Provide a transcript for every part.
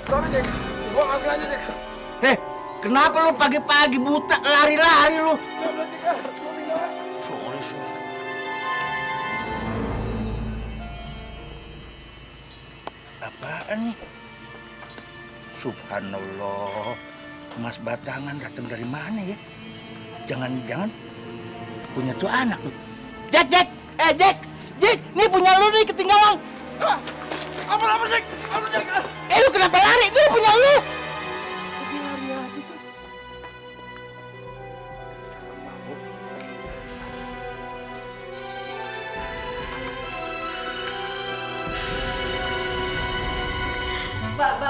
Sorry, Jack. Gua nggak sengaja, Jack. Kenapa lu pagi-pagi buta lari-lari lu? Sorry. Apaan nih? Subhanallah. Mas Batangan datang dari mana ya? Jangan-jangan punya tuh anak lu. Jack! Jack! Nih punya lu nih ketinggalan. Apa, Jack? Lu kenapa lari? Nih punya lu.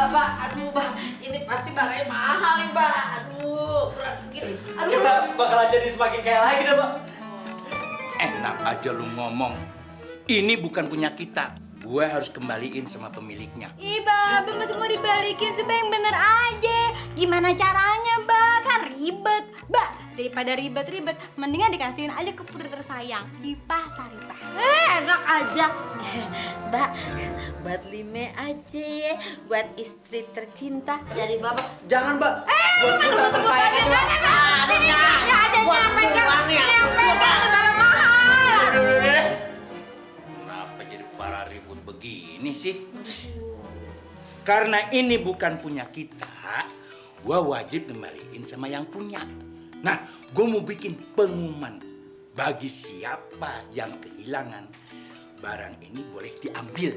Mbak, aduh, Mbak, ini pasti barangnya mahal nih, Mbak. Aduh, berat gini. Aduh. Kita bakalan jadi semakin kaya lagi dah, Mbak. Enak aja lu ngomong. Ini bukan punya kita. Gue harus kembaliin sama pemiliknya. Ih, Mbak, masih mau dibalikin sih, Mbak, yang bener aja. Gimana caranya, Mbak? Kan ribet. Mbak, daripada ribet-ribet, mendingan dikasihin aja ke putri tersayang di pasar, Mbak. Enak aja. Mbak, buat Lime aja, buat istri tercinta dari Bapak. Jangan, Mbak. Buat kita tersayang aja, Mbak. Sini, ya aja nyampe barang mahal. Kenapa jadi para ribut begini sih? Karena ini bukan punya kita, gue wajib kembaliin sama yang punya. Nah, gue mau bikin pengumuman. Bagi siapa yang kehilangan, barang ini boleh diambil.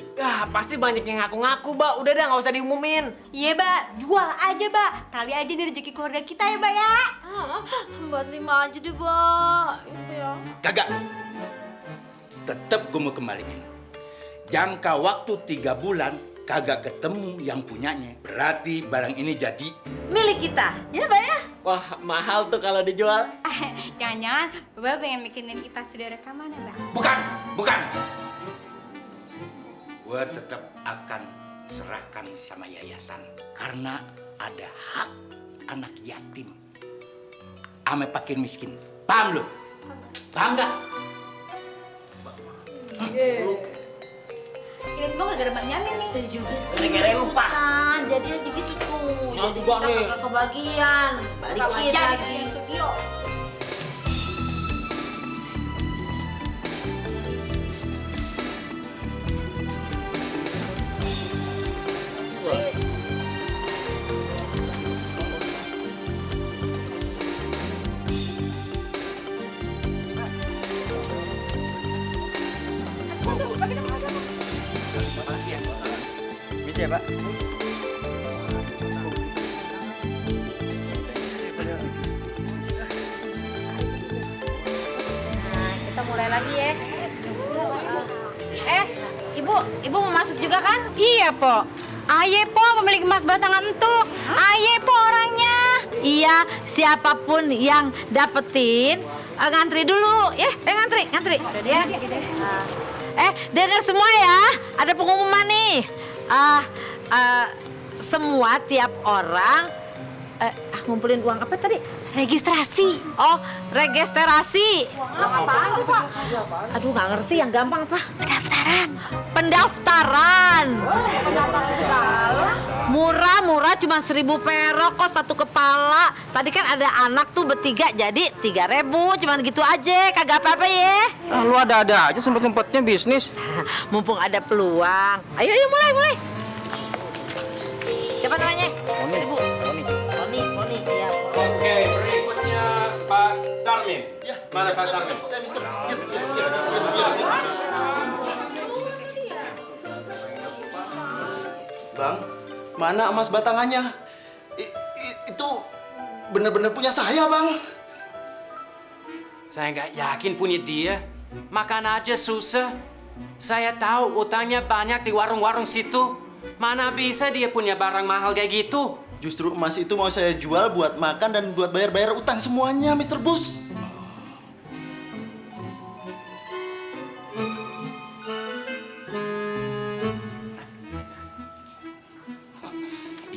Pasti banyak yang ngaku-ngaku, Mbak. Udah dah, nggak usah diumumin. Iya, Mbak, jual aja, Mbak. Kali aja ini rezeki keluarga kita ya, Mbak ya. Buat Lima aja deh, Mbak. Ya. Kagak. Tetep gue mau kembaliin. Jangka waktu 3 bulan kagak ketemu yang punyanya. Berarti barang ini jadi Milik kita, ya, Mbak ya? Wah, mahal tuh kalau dijual. Jangan-jangan Mbak pengen bikinin IPA studio rekaman ya, Mbak? Bukan. Gue tetap akan serahkan sama yayasan. Karena ada hak anak yatim. Ame fakir miskin. Paham lu? Paham gak? Ini semua gara-gara Mbak Nyamin nih. Itu juga sih. Gara-gara lupa. Kan, jadi aja gitu tuh. Jadi Gua kita nih. kagak kebagian. Balikin Jadi lagi. kalian studio. Bisa ya, Pak? Nah, kita mulai lagi ya. Ibu mau masuk juga kan? Iya, Po. Aye, Po, pemilik emas batangan itu. Aye, Po, orangnya. Iya, siapapun yang dapetin ngantri dulu, ya. Ngantri. Udah dia. Dengar semua ya. Ada pengumuman nih. Semua tiap orang ngumpulin uang apa tadi? Registrasi. Oh, registrasi. Uang apaan tuh, Pak? Aduh, nggak ngerti, yang gampang apa? Pendaftaran. Murah, cuma 1.000 perak kok satu kepala. Tadi kan ada anak tuh bertiga, jadi 3.000, cuman gitu aja, kagak apa-apa ya. Lu ada-ada aja sempet-sempetnya bisnis. Mumpung ada peluang. Ayo mulai. Siapa namanya? Ibu. Tony. Iya. Oke, berikutnya Pak Darmin. Mana Pak Darmin? Bang, mana emas batangannya? Itu bener-bener punya saya, Bang. Saya nggak yakin punya dia. Makan aja susah. Saya tahu utangnya banyak di warung-warung situ. Mana bisa dia punya barang mahal kayak gitu? Justru emas itu mau saya jual buat makan dan buat bayar-bayar utang semuanya, Mr. Bus.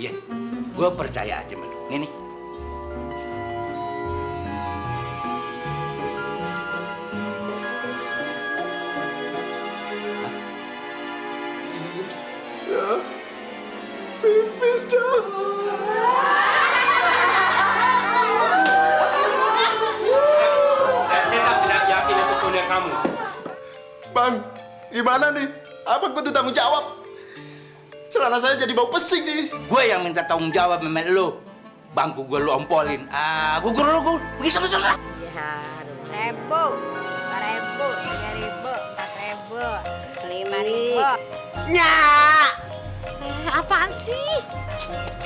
iya. Gue percaya aja sama lu. Nih. Fit. Wisnu. Saya tetap tidak yakin itu punya kamu. Bang, gimana nih? Apa gue tuh tanggung jawab? Celana saya jadi bau pesing nih. Gue yang minta tanggung jawab sama lo. Bangku gue lu ompolin. Gugur lu, gue pergi sana. Ya, 1.000, 2.000, 3.000, 4.000, 5.000. Nyak! apaan sih?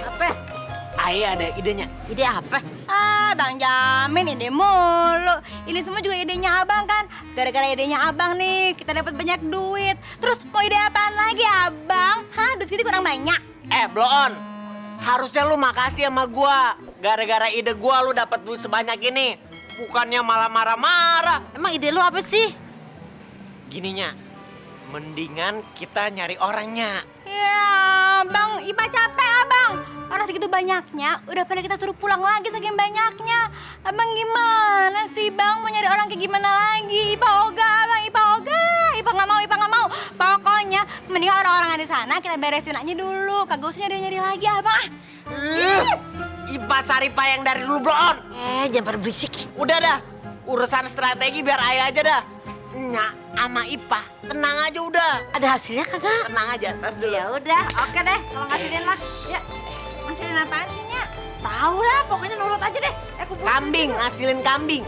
Apa? Ayah ada idenya. Ide apa? Bang Jamin ide mulu. Ini semua juga idenya abang kan. Gara-gara idenya abang nih, kita dapat banyak duit. Terus mau ide apaan lagi abang? Duit segitu kurang banyak. Blow on. Harusnya lu makasih sama gua. Gara-gara ide gua lu dapat duit sebanyak ini. Bukannya malah marah-marah. Emang ide lu apa sih? Gininya, mendingan kita nyari orangnya. Ya, Bang Ipa capek abang. Karena segitu banyaknya, udah pada kita suruh pulang lagi saking banyaknya. Abang gimana sih bang, mau nyari orang kayak gimana lagi? Ipa ogah bang, Ipa ogah. Ipa nggak mau. Pokoknya mendingan orang-orang di sana kita beresin aja dulu. Kagak usah nyari-nyari lagi abang. Ipa Saripa yang dari dulu, Bro On. Jangan pada berisik. Udah dah, urusan strategi biar ayah aja dah. Nyak sama Ipa, tenang aja udah. Ada hasilnya kagak? Tenang aja, tas dulu. Ya udah, oke deh. Kalau ngasihin lah. Ya, Ngasihin apaan sih, Nyak? tahu lah. Pokoknya nurut aja deh. Kumpul. Kambing, ngasilin kambing.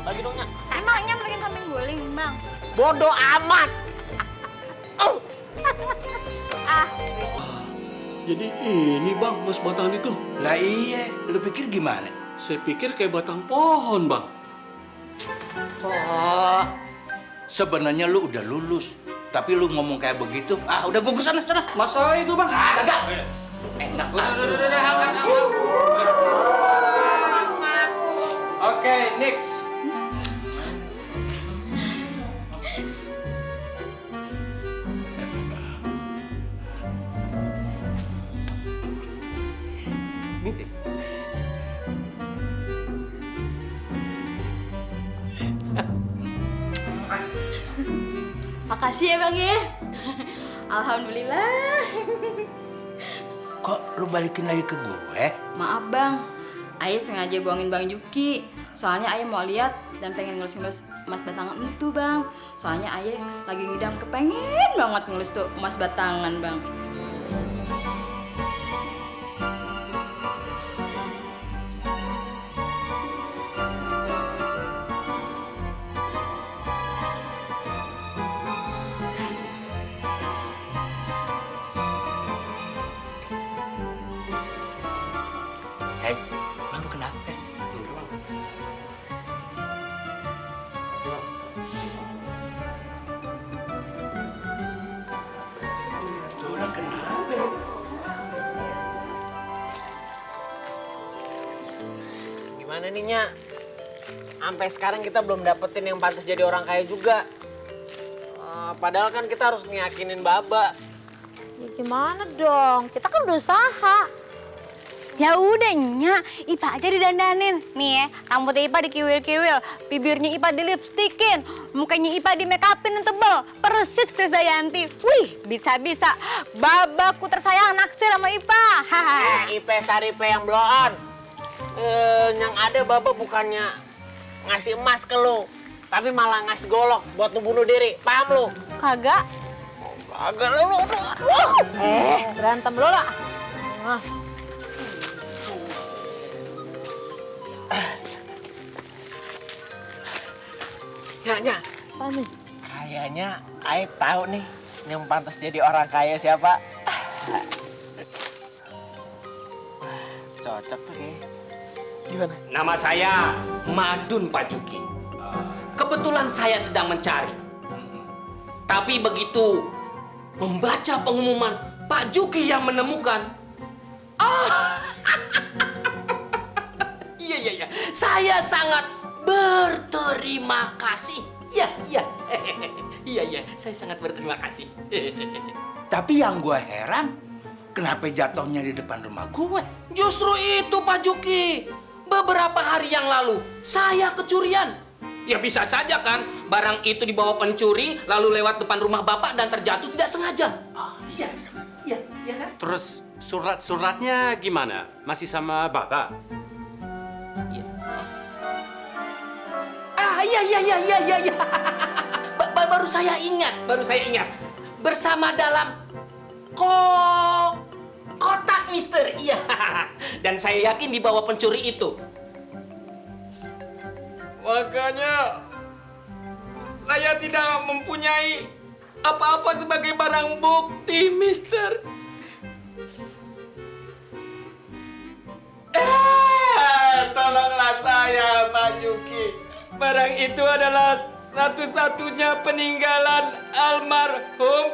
Bagi dong, Nyak. Emangnya bikin kambing guling, Bang? Bodoh amat. Jadi ini bang, mas batangan itu. Lah iya, lu pikir gimana? Saya pikir kayak batang pohon bang. Oh, sebenarnya lu udah lulus. Tapi lu ngomong kayak begitu, udah gue kesana. Masalah itu bang. Kagak. Enak aja. Oke, next. Makasih ya Bang ya. Alhamdulillah. Kok lu balikin lagi ke gue? Maaf Bang, Ayah sengaja bohongin Bang Juki. Soalnya Ayah mau lihat dan pengen ngelus-ngelus emas batangan itu Bang. Soalnya Ayah lagi ngidam kepengen banget ngelus tuh emas batangan Bang. Hei, lu kenapa? Enggak bang. Lu orang kenapa? Gimana nih, Nyak? Sampai sekarang kita belum dapetin yang pantas jadi orang kaya juga. Padahal kan kita harus ngeyakinin Baba. Ya gimana dong? Kita kan udah usaha. Ya udah Nyak, Ipa aja didandanin. Nih ya, rambutnya Ipa dikiwil-kiwil, bibirnya Ipa dilipstikin, mukanya Ipa di make upin yang tebel, persis Krisdayanti. Wih, bisa-bisa. Babaku tersayang naksir sama Ipa. Ipe Saripe yang blow on. Yang ada Baba bukannya ngasih emas ke lu, tapi malah ngasih golok buat lu bunuh diri. Paham lu? Kagak. Agak lu. Berantem lo lah. Nyak. Kayaknya Ae tahu nih yang pantas jadi orang kaya siapa. Cocok tuh kayaknya. Gimana? Nama saya Madun Pak Juki. Kebetulan saya sedang mencari. Tapi begitu membaca pengumuman Pak Juki yang menemukan. Iya. Saya sangat berterima kasih. Iya. Saya sangat berterima kasih. Tapi yang gue heran, kenapa jatuhnya di depan rumah gue? Justru itu Pak Juki. Beberapa hari yang lalu saya kecurian. Ya bisa saja kan barang itu dibawa pencuri lalu lewat depan rumah Bapak dan terjatuh tidak sengaja. Oh, iya. ya kan? Terus surat-suratnya gimana? Masih sama Bapak? Iya. Baru saya ingat. Bersama dalam kotak Mister. Iya. Dan saya yakin di bawah pencuri itu. Makanya saya tidak mempunyai apa-apa sebagai barang bukti, Mister. Tolonglah saya, Pak Juki. Barang itu adalah satu-satunya peninggalan almarhum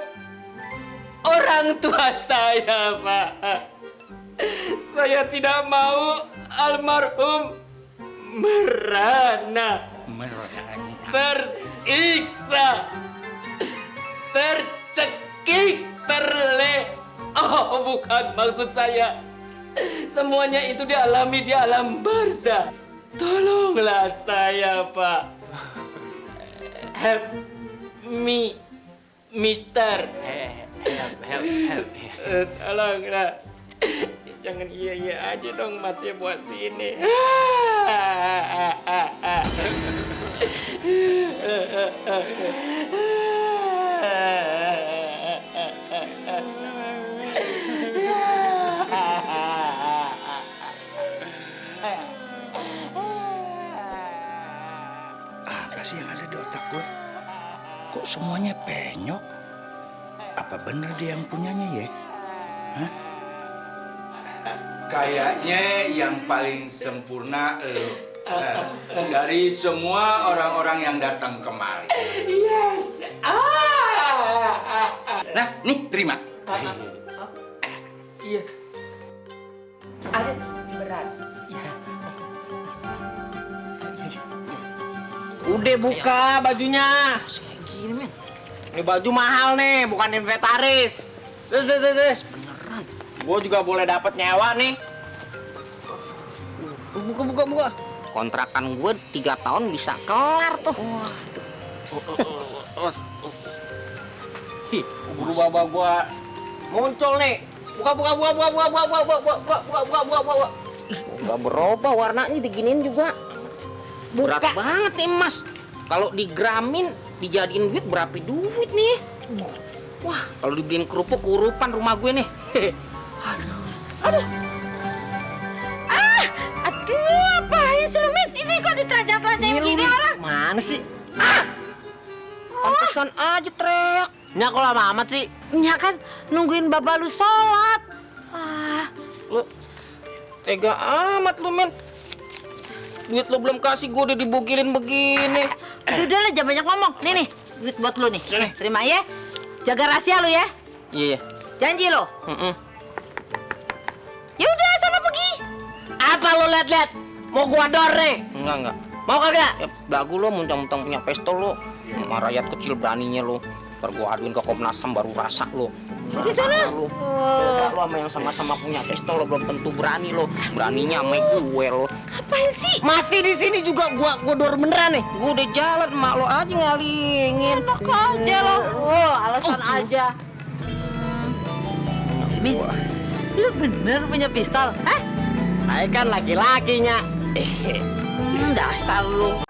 orang tua saya, Pak. Saya tidak mau almarhum merana, tersiksa, tercekik, Oh, bukan maksud saya. Semuanya itu dialami di alam barzah. Tolonglah saya, Pak. Help me, Mister. Help. Tolonglah. Jangan iya aja dong, masih buat sini. Apa sih yang ada di otak gue? Kok semuanya penyok? Apa bener dia yang punyanya ya? Hah? Kayaknya yang paling sempurna dari semua orang-orang yang datang kemari. Yes. Nah, nih terima. Iya. Ada berat. Iya. Udah buka bajunya. Kayak gini, men. Ini baju mahal nih, bukan inventaris. Beneran. Gue juga boleh dapat nyewa nih. Buka. Kontrakan gue 3 tahun bisa kelar tuh. Buru baba gue muncul nih. Buka. Gak berubah warnanya diginiin juga. Berat banget nih, Mas. Kalau digramin, dijadiin duit berapa duit nih? Wah, kalau dibeliin kerupuk kurupan rumah gue nih. Aduh, apain sih lu, Min? Ini kok diterajang-terajang begini orang? Mana sih? Pantesan aja teriak. Nya kok lama amat sih? Nya kan nungguin bapak lu sholat. Lu tega amat lu, men. Duit lu belum kasih, gue udah dibugilin begini. Udah lah, jangan banyak ngomong. Nih, duit buat lu nih. Sini. Terima ya. Jaga rahasia lu ya. Iya. Janji lo. Ya udah, sana pergi. Apa lo liat-liat? Mau gua dor nih? Enggak. Mau kagak? Ya, belagu lo muntang-muntang punya pistol lo. Sama rakyat kecil beraninya lo. Ntar gue aduin ke Komnas HAM baru rasa lo. Di sana. Lo sama yang sama-sama punya pistol lo belum tentu berani lo. Beraninya sama gue lo. Apaan sih? Masih di sini juga gua dor beneran nih. Gue udah jalan, emak lo aja ngalingin. Enak aja lo. Alasan aja. Min, lu bener punya pistol? Hah? Saya kan laki-lakinya. Dasar lu.